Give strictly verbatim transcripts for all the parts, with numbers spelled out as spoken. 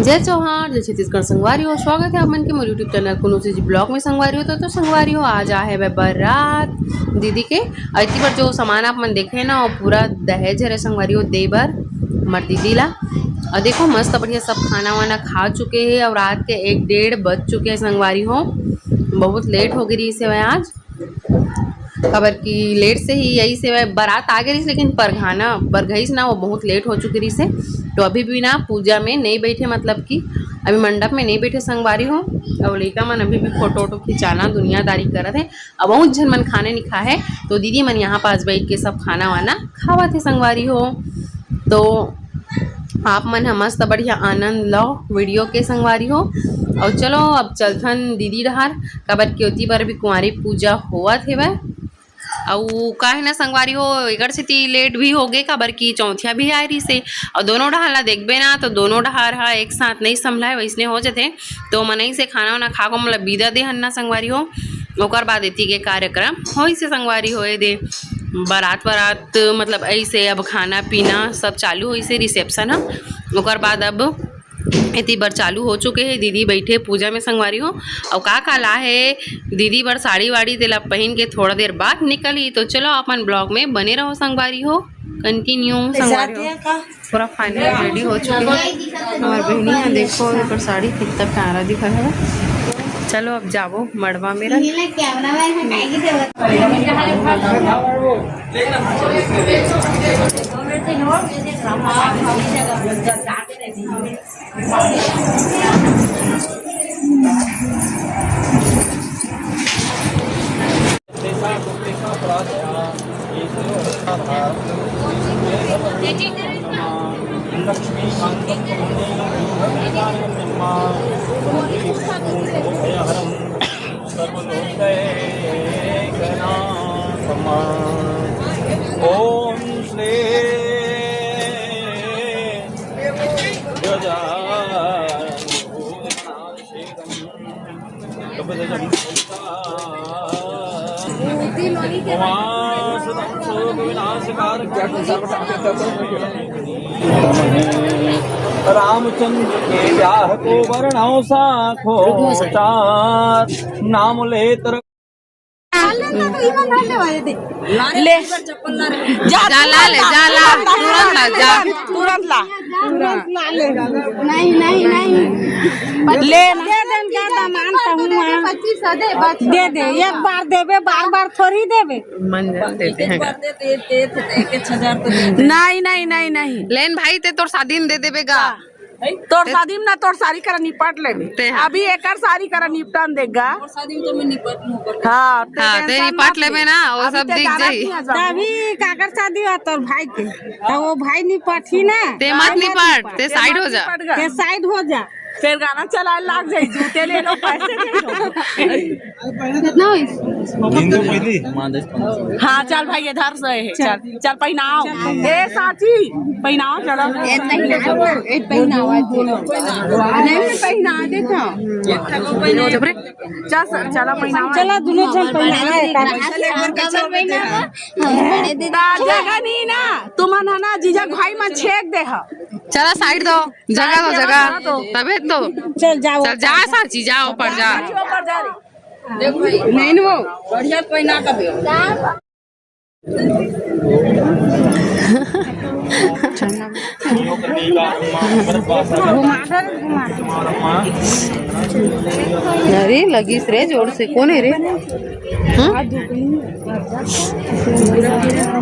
जय जोहार, जय छत्तीसगढ़ संगवारी हो। स्वागत है आप मन के मोर YouTube चैनल कुनू चीज ब्लॉग में संगवारी हो। तो, तो संगवारी हो, आज आहे बे बारात दीदी के। अउ इतनी बार जो सामान आप मन देखे ना, वो पूरा दहेज हरे संगवारी हो, दे बर हमर दीदी ला। अउ देखो, मस्त बढ़िया सब खाना वाना खा चुके हैं अउ रात के एक डेढ़ बज चुके हैं संगवारी हो। बहुत लेट हो गई रहिस हे आज, काबर कि लेट से ही यही से बारात आ गई रहिस, लेकिन परघाना परघाइस ना, वो बहुत लेट हो चुकी रहिस हे। तो अभी भी ना पूजा में नहीं बैठे, मतलब कि अभी मंडप में नहीं बैठे संगवारी हो। अउ लइका मन अभी भी फोटो वोटो खिंचाना दुनियादारी करत हे। अब बहुत झन मन खाने नहीं खा है, तो दीदी मन यहाँ पास बैठ के सब खाना वाना खावत हे संगवारी हो। तो आप मन ह मस्त बढ़िया आनंद लो वीडियो के संगवारी हो। अउ चलो अब चलथन दीदी डहार, काबर कि ओती बर भी कुंवारी पूजा होवत हेवय। अउ काहे ना संगवारी हो, एकर सेती लेट भी हो गे, काबर कि चौथिया भी आए रहिस हे। अउ दोनों डहार ला देखबे ना, तो दोनों डहार ह एक साथ नहीं संभलाय, वैसने हो जथे। तो मनई से खाना वाना खा को मतलब विदा दे हन ना संगवारी हो, ओकर बाद एती के कार्यक्रम होइस हे संगवारी हो। ए दे बारात वारात, मतलब ऐसे अब खाना पीना सब चालू होइस हे, रिसेप्शन ह। ओकर बाद अब एती बर चालू हो चुके हे। दीदी बैठे पूजा में संगवारी हो, अउ का का ला हे दीदी बर साड़ी वाड़ी, तेला पहिन के थोड़ा देर बाद निकली। तो चलो अपन ब्लॉग में बने रहो संगवारी हो, कंटिन्यू संगवारी हो। पूरा फाइनल रेडी हो चुके हे। हमार बहिनी ह देखो, एकर साड़ी कितना प्यारा दिखत हे। चलो अब जाबो मड़वा में रह। ॐ श्री गजानन रामचंद्र के ब्याह को वर्णौ साखोचार, नाम लेत ले। जा, जा ला ले, जा ला, तुरंत ला, जा। तुरंत ला। नहीं, नहीं, नहीं। ले ना। दे दे इनका दामान तो हुआ। पच्चीस सौ दे, बस। दे दे, एक बार देबे, बार बार थोड़ी देबे। मन जान देते हैं। नहीं, नहीं, नहीं, नहीं। लेन भाई, ते तोर शादी में दे देबे गा। तोर शादी में ना, तोर सारी करा निपट लेबे। ते हाँ। अभी एकर सारी करा निपटन देगा। तोर शादी में तो मैं निपट लूँ, पर हाँ, ते हाँ, ते tension निपट मत लेबे ले। ना, वो अभी सब ते दिख जाना जाही। नहीं है, जाओ। तभी काकर शादी हुआ तोर भाई के, तो वो भाई निपट ही ना। ते मत भाई मत निपट, निपट। ते side हो जा। निपट गया। ते side हो जा। फिर गाना चलाए लाग जाए, जूते ले लो, पैसे दे दो। कितना हुई? हाँ, चल भाई, इधर से है। चल, चल, पहनाओ। ए, साची, पहनाओ, चलो। ए, पहनाओ, ए, पहनाओ, नहीं, पहना, देखो। चल, चलो, पहनाओ। चलो, दोनों जन पहनाओ। ता जगह नहीं ना, तुमन है ना, जीजा भाई मन छेक दे ह। चला, side दो। जगह दो, जगह। तबे तो। चल, जाओ। चल, जा, साची, जाओ, ऊपर जा। नहीं, वो बढ़िया कोई ना कभी। घुमा दे, घुमा दे। अरे, लगिस रे, जोर से। कौन है रे? हाँ?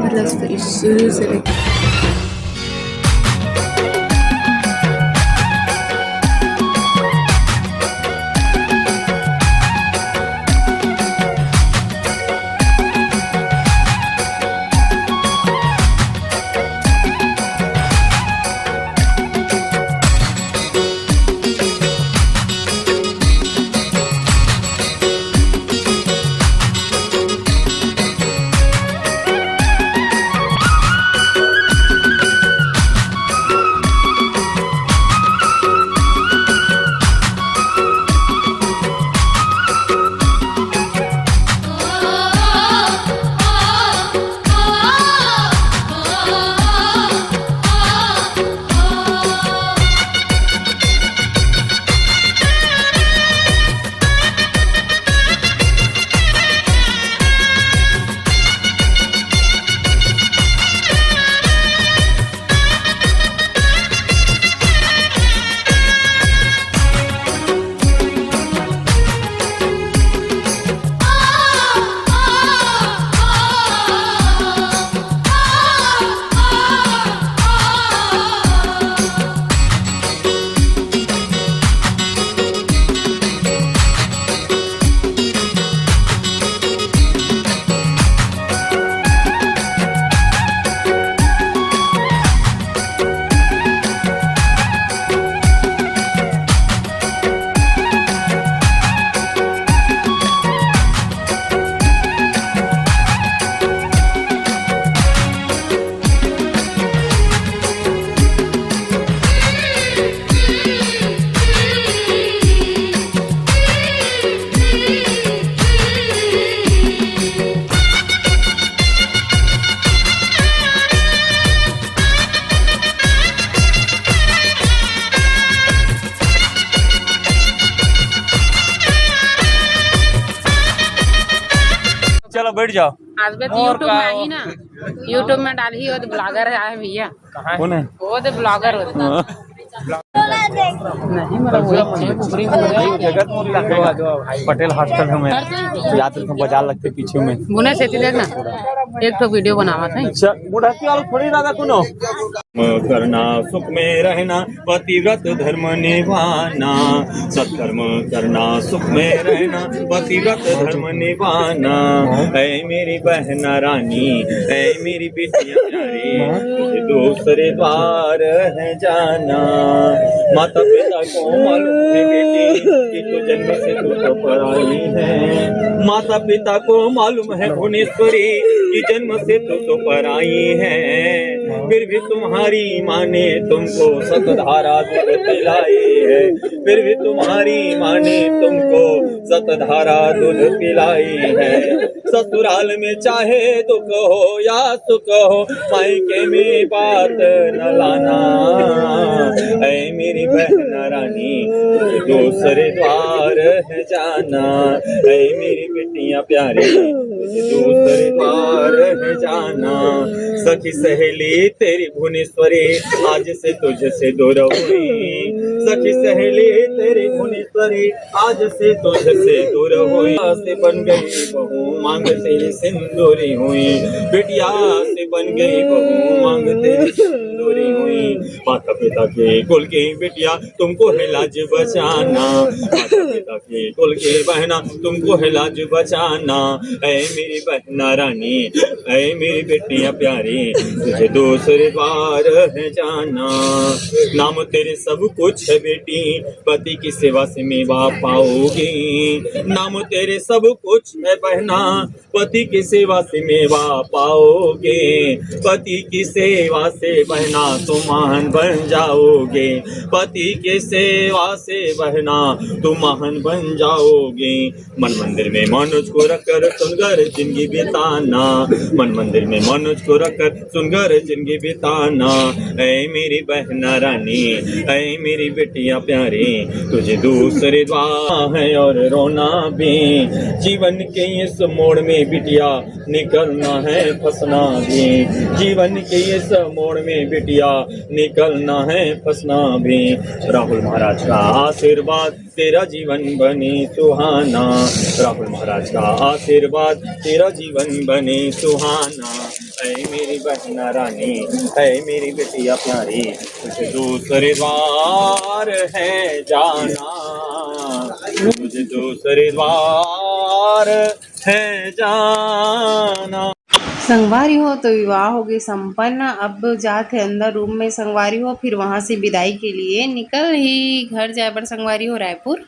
मतलब, शुरू से लेके बैठ जाओ। आज बे तो YouTube में आही ना, YouTube में डालही, वो तो blogger है भैया। कौन है? वो तो blogger होता। हाँ। नहीं, मतलब, वो पटेल hostel हूँ मैं, याद रखो, बाजार लगते पीछे में। बुने सेती देख ना, एक ठो video बनावा था। अच्छा, बुढ़ाती वाला थोड़ी दादा कोनो। करना सुख में रहना, पतिव्रत धर्म निभाना। सत्कर्म करना, सुख में रहना, पतिव्रत धर्म निभाना। ऐ मेरी बहना रानी, ऐ मेरी बिटिया प्यारी, तुझे दूसरे द्वार है जाना। माता पिता को मालूम है बेटी कि तू जन्म से तू तो पराई है। माता पिता को मालूम है भुवनेश्वरी कि जन्म से तू तो पराई है, फिर भी तुम्हारी माँ ने तुमको सतधारा दूध पिलाई है, फिर भी तुम्हारी माँ ने तुमको सतधारा दूध पिलाई है। ससुराल में चाहे दुख हो या सुख हो, मायके में बात न लाना। ऐ मेरी बहन रानी, दूसरे द्वार है जाना। ऐ मेरी बिटिया प्यारी, दूसरे द्वार है जाना। सखी सहेली तेरी भुवनेश्वरी आज से तुझसे दूर हुई। सखी सहेली तेरी भुवनेश्वरी आज से तुझसे दूर हुई। से बन गई बहू मांग तेरी सिंदूरी हुई। बिटिया से बन गई बहू मांग तेरी सिंदूरी हुई। माता पिता के कुल की बिटिया तुमको है लाज बचाना। माता पिता के कुल के बहना तुमको है लाज बचाना। ऐ मेरी बहना रानी, ऐ मेरी बिटिया प्यारी, तुझे दूसरे द्वार है जाना। नाम तेरे सब कुछ है बेटी, पति की सेवा से मेवा पाओगी। नाम तेरे सब कुछ है बहना, पति की सेवा से मेवा पाओगे। पति की सेवा से बहना तुम महान बन जाओगे। पति की सेवा से बहना तुम महान बन जाओगे। मन मंदिर में मनोज को रखकर सुनकर जिंदगी बिताना। मन मंदिर में मनोज को रखकर सुनकर जिंदगी बिताना। ऐ मेरी बहना रानी, ऐ मेरी बिटिया प्यारी, तुझे दूसरे द्वार है और रोना भी। जीवन के इस मोड़ में बिटिया निकलना है फंसना भी। जीवन के इस मोड़ में बिटिया निकलना है फंसना भी। राहुल महाराज का आशीर्वाद, तेरा जीवन बने सुहाना। राहुल महाराज का आशीर्वाद, तेरा जीवन बने सुहाना। ऐ मेरी बहना रानी, ऐ मेरी बिटिया प्यारी, तुझे दूसरे द्वार है जाना, तुझे दूसरे द्वार है जाना। संगवारी हो, तो विवाह हो गए संपन्न। अब जात है अंदर रूम में संगवारी हो, फिर वहां से विदाई के लिए निकल ही घर जाए बर संगवारी हो रायपुर।